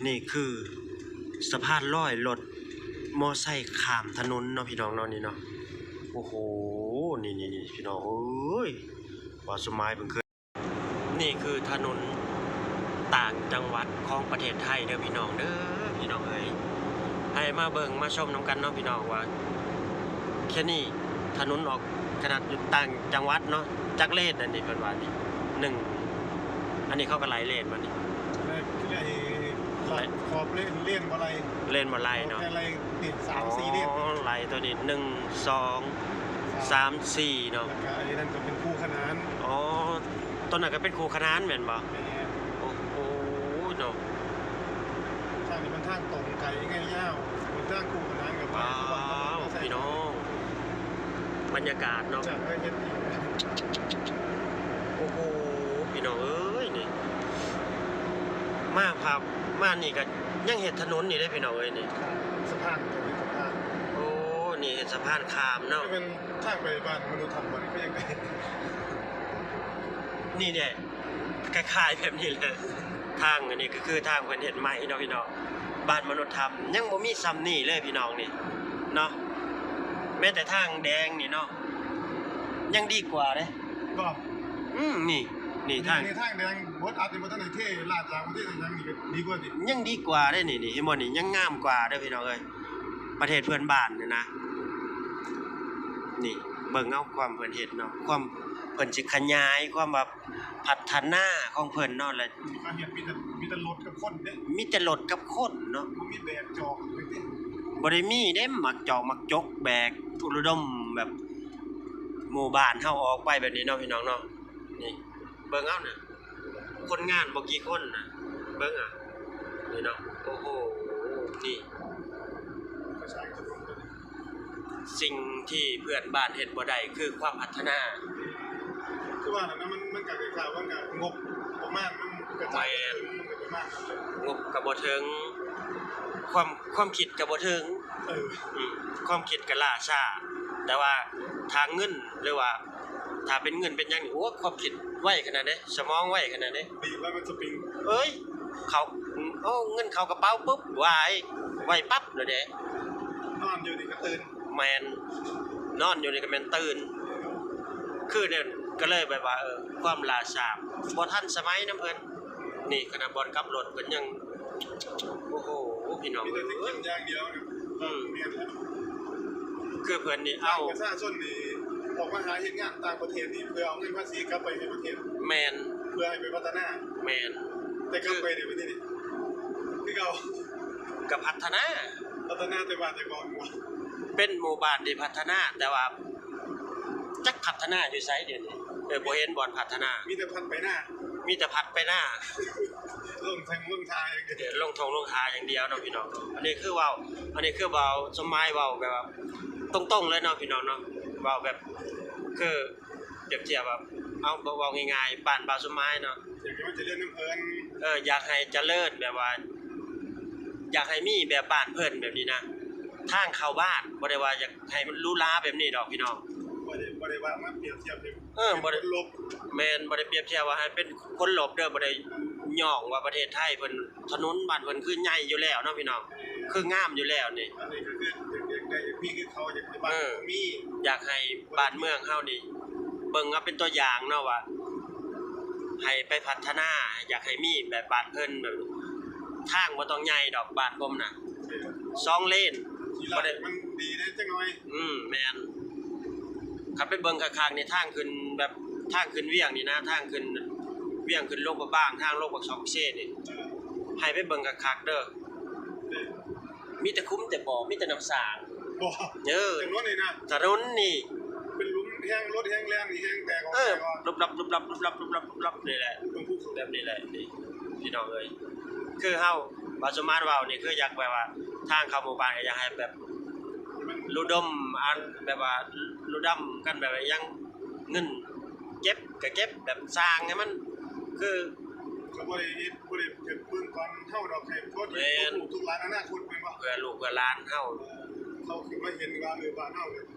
ນີ້ຄືສະພານລອຍລົດມໍໄຊຂ້າມຖະໜົນເນາະ ພີ່ນ້ອງເນາະ ນີ້ເນາະ. ໂອ້ໂຫ ນີ້ໆໆ ພີ່ນ້ອງເອີຍ ວ່າສົມໝາຍເພິ່ນເຄີຍ ນີ້ຄືຖະໜົນຕ່າງຈັງຫວັດຂອງປະເທດໄທເດີ ພີ່ນ້ອງເດີ ພີ່ນ້ອງເອີຍ. ໃຫ້ມາເບິ່ງມາຊົມນຳກັນເນາະ ພີ່ນ້ອງ ວ່າແຄ່ນີ້ຖະໜົນອອກຂະໜາດຢູ່ຕ່າງຈັງຫວັດເນາະ ຈັກເລນ ອັນນີ້ເພິ່ນວ່ານີ້ ໜຶ່ງ ອັນນີ້ເຂົາກໍໄລ່ເລນມານີ້ ໄລ່ ໄລ່ຂອບ ໄລ່ ຂອບເລນ ເລນບໍ່ໄລ່ ເລນບໍ່ໄລ່ເນາະ ແຕ່ໄລ່ເລນ ສາມສີ່ເລນ ອໍ ໄລ່ຕົວນີ້ ໜຶ່ງ ສອງ ສາມ ສາມ ສີ່ເນາະ ແລ້ວກໍອັນນີ້ນັ້ນກໍເປັນຄູ່ຂະໜານ ອໍ ຕົວນັ້ນກໍເປັນຄູ່ຂະໜານແມ່ນບໍ່? ແມ່ນ ໂອ້ໂຫເນາະ ທາງນີ້ມັນທາງຕົງໄກໄງຍາວ ເປັນທາງຄູ່ຂະໜານກັບ ວ້າວ ພີ່ນ້ອງ ບັນຍາກາດເນາະ ຈະໄດ້ເຮັດອີກ ໂອ້ໂຫ ພີ່ນ້ອງເອີຍ ນີ້ ມາພາບ ມານີ້ກໍຍັງເຮັດຖະໜົນນີ້ເດ້ ພີ່ນ້ອງເອີຍ ນີ້ ສະພານ ຕົວນີ້ສະພານ ໂອ້ ນີ້ເຮັດສະພານຂ້າມເນາະ ແມ່ນທາງໄປບ້ານມະນຸດທຳບໍ່ ນີ້ກໍຍັງໄດ້ ນີ້ແຫຼະ ຄ້າຍໆແບບນີ້ແຫຼະ ທາງອັນນີ້ກໍຄືທາງເພິ່ນເຮັດໃໝ່ເນາະ ພີ່ນ້ອງ ບ້ານມະນຸດທຳ ຍັງບໍ່ມີຊ່ຳນີ້ເລີຍ ພີ່ນ້ອງ ນີ້ເນາະ ແມ້ແຕ່ທາງແດງນີ້ເນາະ ຍັງດີກວ່າເດ້ ບໍ່ ອືມ ນີ້ ນີ້ທາງ ນີ້ທາງແດງ ບໍ່ອັດ ຍັງບໍ່ທັນໄດ້ເທລາດຢາງ ບໍ່ໄດ້ຫຍັງ ນີ້ກໍດີກວ່າຕິ ຍັງດີກວ່າເດ້ ນີ້ ນີ້ ເຫັນບໍ່ ນີ້ຍັງງາມກວ່າເດີ້ ພີ່ນ້ອງເອີຍ ປະເທດເພື່ອນບ້ານນີ້ນະ ນີ້ ເບິ່ງເອົາຄວາມເພິ່ນເຮັດເນາະ ຄວາມເພິ່ນຊິຂະຫຍາຍ ຄວາມວ່າພັດທະນາຂອງເພິ່ນເນາະ ແລະ ການເຮັດມີແຕ່ ມີແຕ່ລົດກັບຄົນເດ້ ມີແຕ່ລົດກັບຄົນເນາະ ບໍ່ມີແບກຈອກ ບໍ່ໄດ້ມີເດ້ ໝາກຈອກໝາກຈົກ ແບກອຸດົມແບບ ໝູ່ບ້ານເຮົາອອກໄປແບບນີ້ເນາະ ພີ່ນ້ອງເນາະ ນີ້ ເບິ່ງເອົານະ ຄົນງານບໍ່ກີ່ຄົນນະ ເບິ່ງເອົາ ນີ້ເນາະ ໂອ້ໂຫ ນີ້ ສິ່ງທີ່ເພື່ອນບ້ານເຮັດບໍ່ໄດ້ຄືຄວາມພັດທະນາ ຄືວ່ານັ້ນນະ ມັນ ມັນກໍຄ້າຍໆວ່າ ງົບປະມານມັນກະຈາຍ ແມ່ນ ມັນກໍປະມານນັ້ນແຫຼະ ງົບກໍບໍ່ເຖິງ ຄວາມ ຄວາມຄິດກໍບໍ່ເຖິງ ເອີ ອືມ ຄວາມຄິດກໍລ້າຊ້າ ແຕ່ວ່າຖ້າເງິນ ຫຼືວ່າ ຖ້າເປັນເງິນເປັນຫຍັງນີ້ ໂອ້ ຄວາມຄິດໄວຂະໜາດເດ້ ສະໝອງໄວຂະໜາດເດ້ ດີດແລ້ວມັນສະປິງ ເອີຍ ເຂົາ ໂອ້ ເງິນເຂົ້າກະເປົາປຶບ ຫວາຍ ໄວປັບເລີຍເດ້ ນອນຢູ່ນີ້ກະຕື່ນ ແມ່ນ ນອນຢູ່ນີ້ກະແມ່ນຕື່ນ ຄືແນວ ກະເລີຍແບບວ່າ ເອີ ຄວາມລ້າຊ້າ ບໍ່ທັນສະໄໝນຳເພິ່ນ ນີ້ຂະໜາດບ່ອນກັບລົດເພິ່ນຍັງ ໂອ້ໂຫ ພີ່ນ້ອງເອີຍ ມີແຕ່ຊິກິນຢ່າງດຽວ ອືມ ແມ່ນແລ້ວ ຄືເພິ່ນນີ້ເອົາ ປະຊາຊົນນີ້ອອກມາຫາເຮັດງານຕ່າງປະເທດນີ້ ເພື່ອເອົາເງິນພາສີກັບໄປໃຫ້ປະເທດ ແມ່ນ ເພື່ອໃຫ້ໄປພັດທະນາ ແມ່ນ ແຕ່ກັບໄປນີ້ ປະເທດນີ້ຄືເກົ່າ ກະພັດທະນາ ພັດທະນາແຕ່ບ້ານແຕ່ເກາະ ເປັນໝູ່ບ້ານທີ່ພັດທະນາ ແຕ່ວ່າ ຈັກພັດທະນາຢູ່ໃສດຽວນີ້ ເອີ ບໍ່ເຫັນບ່ອນພັດທະນາ ມີແຕ່ພັດໄປນາ ມີແຕ່ພັດໄປນາ ລົງທົ່ງລົງທ່າຢ່າງດຽວ ເອີ ລົງທົ່ງລົງທ່າຢ່າງດຽວເນາະ ພີ່ນ້ອງເນາະ ອັນນີ້ຄືເວົ້າ ອັນນີ້ຄືເວົ້າ ສົມໝາຍເວົ້າແບບວ່າຕົງໆເລີຍເນາະ ພີ່ນ້ອງເນາະ ເວົ້າແບບ ຄື ປຽບທຽບວ່າ ເອົາ ເວົ້າງ່າຍໆ ບ້ານບ່າວສົມໝາຍເນາະ ຢາກໃຫ້ມັນຈະເລີນນຳເພິ່ນ ເອີ ຢາກໃຫ້ຈະເລີນແບບວ່າ ຢາກໃຫ້ມີແບບບ້ານເພິ່ນແບບນີ້ນະ ທາງເຂົ້າບ້ານ ບໍ່ໄດ້ວ່າຢາກໃຫ້ມັນຫຼູຫຼາແບບນີ້ດອກພີ່ນ້ອງ ບໍ່ໄດ້ ບໍ່ໄດ້ວ່າມາປຽບທຽບໃຫ້ ເອີ ບໍ່ໄດ້ ຄົນລົບ ແມ່ນ ບໍ່ໄດ້ປຽບທຽບວ່າໃຫ້ເປັນຄົນລົບເດີ ບໍ່ໄດ້ຍ້ອງວ່າປະເທດໄທເພິ່ນ ຖະໜົນບ້ານເພິ່ນຄືໃຫຍ່ຢູ່ແລ້ວເນາະພີ່ນ້ອງ ຄືງາມຢູ່ແລ້ວນີ້ ອັນນີ້ກໍຄືຢາກ ຢາກໄດ້ ຢາກມີຄືເຂົາ ຢາກໃຫ້ບ້ານເຮົາມີ ເອີ ຢາກໃຫ້ບ້ານເມືອງເຮົານີ້ ເບິ່ງເອົາເປັນຕົວຢ່າງເນາະວ່າ ໃຫ້ໄປພັດທະນາ ຢາກໃຫ້ມີແບບບ້ານເພິ່ນ ແບບທາງບໍ່ຕ້ອງໃຫຍ່ດອກ ບ້ານຜົມນະ ສອງເລນ ບໍ່ໄດ້ ມັນດີເດ້ຈັກໜ້ອຍ ອືມ ແມ່ນ ຄັນໄປເບິ່ງຄັກໆນີ້ ທາງຂຶ້ນແບບ ທາງຂຶ້ນວຽງນີ້ນະ ທາງຂຶ້ນວຽງ ຂຶ້ນຫຼວງພະບາງ ທາງລົງປາກຊ່ອງເຊນີ້ ໃຫ້ໄປເບິ່ງຄັກໆເດີ ມີແຕ່ຂຸມແຕ່ບໍ່ ມີແຕ່ນ້ຳສ້າງ ບໍ່ ເອີ ຖະໜົນນີ້ນະ ຖະໜົນນີ້ ເປັນຫຼຸມແຮງ ລົດແຮງແລ່ນນີ້ ແຮງແຕກອອກ ເອີ ແຕກອອກ ຫຼຸບລັບ ຫຼຸບລັບ ຫຼຸບລັບ ຫຼຸບລັບ ຫຼຸບລັບ ນີ້ແຫຼະ ແບບນີ້ແຫຼະນີ້ ພີ່ນ້ອງເອີຍ ຄືເຮົາ ບ່າວສົມໝາຍເວົ້ານີ້ ຄືຢາກແບບວ່າ ທາງເຂົ້າໝູ່ບ້ານກໍຢາກໃຫ້ແບບ ລຸດົມ ອັນ ແບບວ່າ ລຸດຳກັນ ແບບວ່າ ຫຍັງ ເງິນເກັບກໍເກັບ ແບບສ້າງໃຫ້ມັນ ຄື ກໍບໍ່ໄດ້ເຮັດ ບໍ່ໄດ້ເກັບເບິ່ງກ່ອນເຮົາດອກ ໃຫ້ພໍດີ ແມ່ນ ລູກຫຼານອະນາຄົດແມ່ນບໍ່ ເພື່ອລູກເພື່ອຫຼານເຮົາ ເອີ ເຂົາຂຶ້ນມາເຫັນວ່າ ເອີ ບ້ານເຮົາ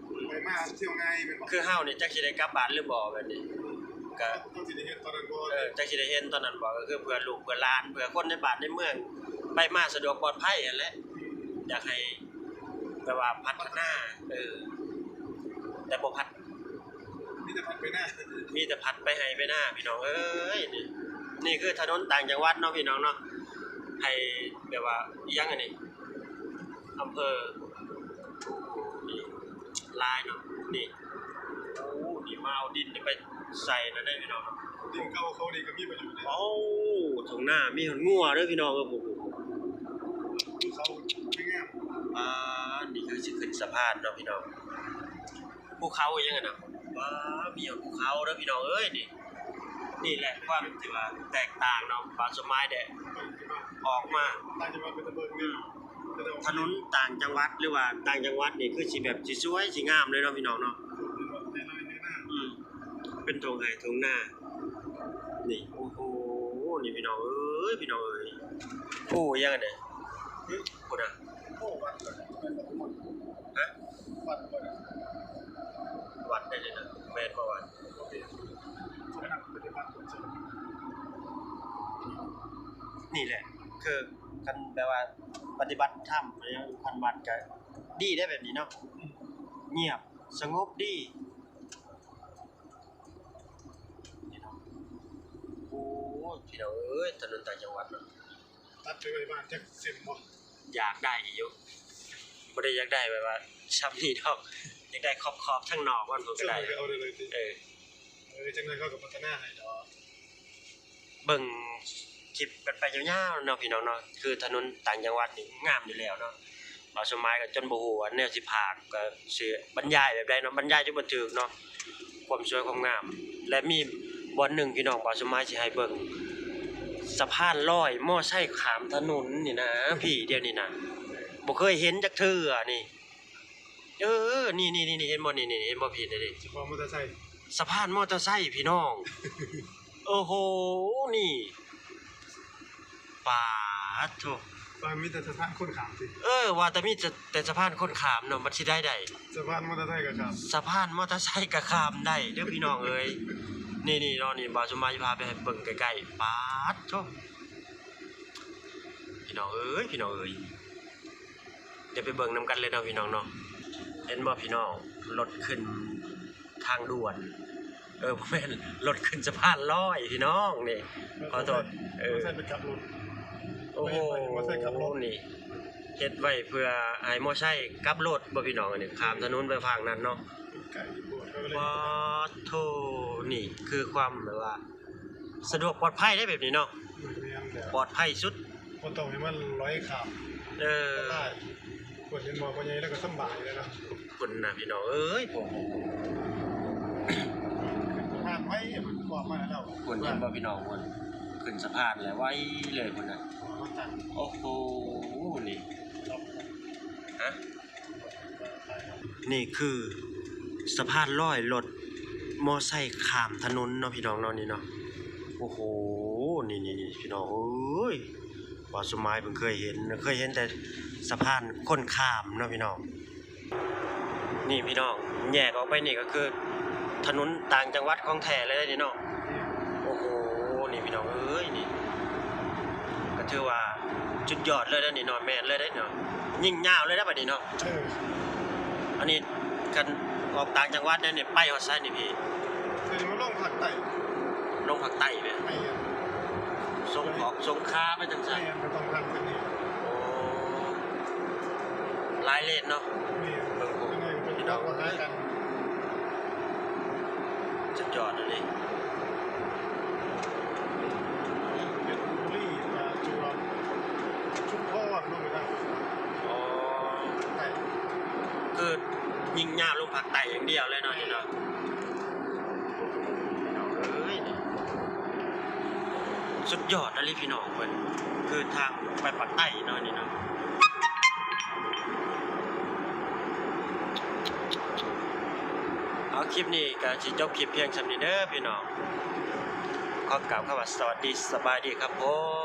ໄປມາທ່ຽວງ່າຍແມ່ນບໍ່ ຄືເຮົານີ້ຈັກຊິໄດ້ກັບບ້ານຫຼືບໍ່ ແບບນີ້ ກໍ ຈັກຊິໄດ້ເຫັນຕອນນັ້ນບໍ່ ເອີ ຈັກຊິໄດ້ເຫັນຕອນນັ້ນບໍ່ ກໍຄືເພື່ອລູກເພື່ອຫຼານ ເພື່ອຄົນໃນບ້ານໃນເມືອງ ໄປມາສະດວກປອດໄພຫັ້ນແຫຼະ. ຢາກໃຫ້ແບບວ່າພັດທະນາ ເອີ ແຕ່ບໍ່ພັດ ມີແຕ່ພັດໄປນາ ມີແຕ່ພັດໄປໄຮ່ໄປນາ ພີ່ນ້ອງເອີຍ. ນີ້ ນີ້ຄືຖະໜົນຕ່າງຈັງຫວັດເນາະ ພີ່ນ້ອງເນາະ. ໃຫ້ແບບວ່າອີ່ຫຍັງອັນນີ້ ອຳເພີ ນີ້ ຫຼາຍເນາະ ນີ້. ໂອ້ ນີ້ມາເອົາດິນນີ້ໄປໃສ່ນັ້ນເດ້ ພີ່ນ້ອງເນາະ. ດິນເກົ່າເຂົານີ້ກໍມີປະໂຫຍດເດ້. ໂອ້ ທົ່ງນາມີຮອດງົວເດີ ພີ່ນ້ອງເອີຍ. ໂອ້ໂຫ ພູເຂົາງາມ. ອ່າ ນີ້ຄືຊິຂຶ້ນສະພານເນາະ ພີ່ນ້ອງ. ພູເຂົາອີ່ຫຍັງຫັ້ນນະ. ວ້າ ມີຮອດພູເຂົາເດີ ພີ່ນ້ອງເອີຍ. ນີ້ ນີ້ແຫຼະຄວາມທີ່ວ່າແຕກຕ່າງເນາະ ບ່າວສົມໝາຍໄດ້ອອກມາ. ຕ່າງຈັງຫວັດເປັນຕາເບິ່ງ ອືມ ຖະໜົນຕ່າງຈັງຫວັດ ຫຼືວ່າຕ່າງຈັງຫວັດນີ້ຄືຊິແບບຊິສວຍຊິງາມເລີຍເນາະ ພີ່ນ້ອງເນາະ. ອືມ ເປັນທົ່ງໄຮ່ທົ່ງນາ ນີ້. ໂອ້ໂຫ ນີ້ ພີ່ນ້ອງເອີຍ ພີ່ນ້ອງເອີຍ. ພູອີ່ຫຍັງຫັ້ນນະ ພຸ້ນນະ. ຮະ ວັດບໍ່ນະ? ວັດໄດ້ເລີຍນະ ແມ່ນບໍ່ວັດ? ນີ້ແຫຼະ ຄືຄັນແບບວ່າປະຕິບັດທຳ ຄັນວັດກະດີໄດ໋ແບບນີ້ເນາະ. ງຽບສະຫງົບດີ. ໂອ້ຍ ພີ່ນ້ອງເອີຍ ຖະໜົນຕ່າງຈັງຫວັດເນາະ. ຕັດໄປໄວ້ບ້ານຈັກເສັ້ນບໍ່? ຢາກໄດ້ຢູ່ ບໍ່ໄດ້ຢາກໄດ້ແບບວ່າຊ່ຳນີ້ດອກ ຢາກໄດ້ຂອບໆທາງນອກມັນພຸ້ນກໍໄດ້. ເອົາໄດ້ເລີຍຕິ? ເອີ ເອີ ຈັກໜ້ອຍເຂົາກໍພັດທະນາໃຫ້ດອກ. ເບິ່ງຄລິບກັນໄປຍາວໆເນາະ ພີ່ນ້ອງເນາະ. ຄືຖະໜົນຕ່າງຈັງຫວັດນີ້ງາມຢູ່ແລ້ວເນາະ. ບ່າວສົມໝາຍກໍຈົນບໍ່ຮູ້ວ່າແນວຊິພາກ ກໍຊິບັນຍາຍແບບໃດເນາະ ບັນຍາຍຈະບໍ່ຖືກເນາະ ຄວາມສວຍຄວາມງາມ. ແລະມີບ່ອນໜຶ່ງ ພີ່ນ້ອງ ບ່າວສົມໝາຍຊິໃຫ້ເບິ່ງ ສະພານລອຍມໍໄຊຂ້າມຖະໜົນນີ້ນະ ພີ່ ດຽວນີ້ນະ ບໍ່ເຄີຍເຫັນຈັກເທື່ອນີ້. ເອີ ນີ້ໆໆ ເຫັນບໍ່ ນີ້ໆ ເຫັນບໍ່ພີ່ ນີ້ ສະພານມໍເຕີໄຊ ສະພານມໍເຕີໄຊ ພີ່ນ້ອງ. ໂອ້ໂຫ ນີ້ ປາດໂທ້ ວ່າມີແຕ່ສະພານຄົນຂ້າມຕິ? ເອີ ວ່າແຕ່ມີແຕ່ ແຕ່ສະພານຄົນຂ້າມເນາະ ມັນຊິໄດ້ໃດ? ສະພານມໍເຕີໄຊກໍຂ້າມ ສະພານມໍເຕີໄຊກໍຂ້າມໄດ້ເດີ ພີ່ນ້ອງເອີຍ. ນີ້ໆເນາະ ນີ້ ບ່າວສົມໝາຍຊິພາໄປໃຫ້ເບິ່ງໃກ້ໆ. ປາດໂທ້ ພີ່ນ້ອງເອີຍ ພີ່ນ້ອງເອີຍ. ດຽວໄປເບິ່ງນຳກັນເລີຍເນາະ ພີ່ນ້ອງເນາະ. ເຫັນບໍ່ພີ່ນ້ອງ ລົດຂຶ້ນທາງດ່ວນ ເອີ ບໍ່ແມ່ນ ລົດຂຶ້ນສະພານລອຍ ພີ່ນ້ອງ ນີ້ ຂໍໂທດ. ເອີ ໂອ້ໂຫ ນີ້ເຮັດໄວ້ເພື່ອໃຫ້ມໍໄຊກັບລົດບໍ່ ພີ່ນ້ອງ. ອັນນີ້ຂ້າມຖະໜົນໄປຟາກນັ້ນເນາະ. ປາດໂທ້ ນີ້ຄືຄວາມແບບວ່າ ສະດວກປອດໄພໄດ໋ແບບນີ້ເນາະ. ແມ່ນແລ້ວ ປອດໄພສຸດ ບໍ່ຕ້ອງໃຫ້ມັນລອຍຂ້າມ. ເອີ ເພິ່ນເຫັນບໍ່ ພໍ່ໃຫຍ່ລາວກໍສຳບາຍແລ້ວເນາະ. ພຸ້ນນະ ພີ່ນ້ອງເອີຍ ພຸ້ນ ຂຶ້ນສະພານໄວ ມັນອອກມາແລ້ວ ພຸ້ນ ເຫັນບໍ່ພີ່ນ້ອງ ພຸ້ນ ຂຶ້ນສະພານແລ້ວໄວເລີຍ ພຸ້ນນະ. ໂອ້ໂຫ ນີ້ ຮະ ນີ້ຄືສະພານລອຍລົດມໍໄຊຂ້າມຖະໜົນເນາະ ພີ່ນ້ອງເນາະ ນີ້ເນາະ. ໂອ້ໂຫ ນີ້ໆໆ ພີ່ນ້ອງເອີຍ ບ່າວສົມໝາຍເພິ່ນເຄີຍເຫັນ ເຄີຍເຫັນແຕ່ສະພານຄົນຂ້າມເນາະ ພີ່ນ້ອງ. ນີ້ພີ່ນ້ອງ ແຍກອອກໄປນີ້ກໍຄືຖະໜົນຕ່າງຈັງຫວັດຂອງແທ້ເລີຍນີ້ເນາະ. ໂອ້ໂຫ ນີ້ພີ່ນ້ອງເອີຍ ນີ້ກໍຖືວ່າສຸດຍອດເລີຍເດ້ນີ້ເນາະ. ແມ່ນເລີຍເດ້ເນາະ ຍິງຍາວເລີຍເດ້ບັດນີ້ເນາະ. ເອີ ອັນນີ້ຄັນອອກຕ່າງຈັງຫວັດແນວນີ້ ໄປຮອດໃສນີ້ພີ່? ຕົວນີ້ມັນລົງພາກໃຕ້ ລົງພາກໃຕ້ແມ່ນ ແມ່ນ ສົງຂອບສົງຂາໄປທາງຊັ້ນ. ແມ່ນ ກໍຕ້ອງທາງເສັ້ນນີ້. ໂອ້ ຫຼາຍເລນເນາະ. ແມ່ນ ເບິ່ງພຸ້ນ ພີ່ນ້ອງເອີຍ ສຸດຍອດອີ່ຫຼີ. ເພດບຸຣີ ປະຈວບ ຊຸມພອນ ລົງໄປທາງ ອໍ ໃຕ້ ຄືຍິງຍາວລົງພາກໃຕ້ຢ່າງດຽວເລີຍເນາະ ນີ້ເນາະ. ພີ່ນ້ອງເອີຍ ສຸດຍອດອີ່ຫຼີພີ່ນ້ອງ. ເພິ່ນຄືທາງໄປປາກໃຕ້ເນາະ ນີ້ເນາະ. ເອົາ ຄລິບນີ້ກໍຊິຈົບຄລິບພຽງສ່ຳນີ້ເດີພີ່ນ້ອງ. ຂໍກ່າວຄຳວ່າສະຫວັດດີ ສະບາຍດີຄັບຜົມ.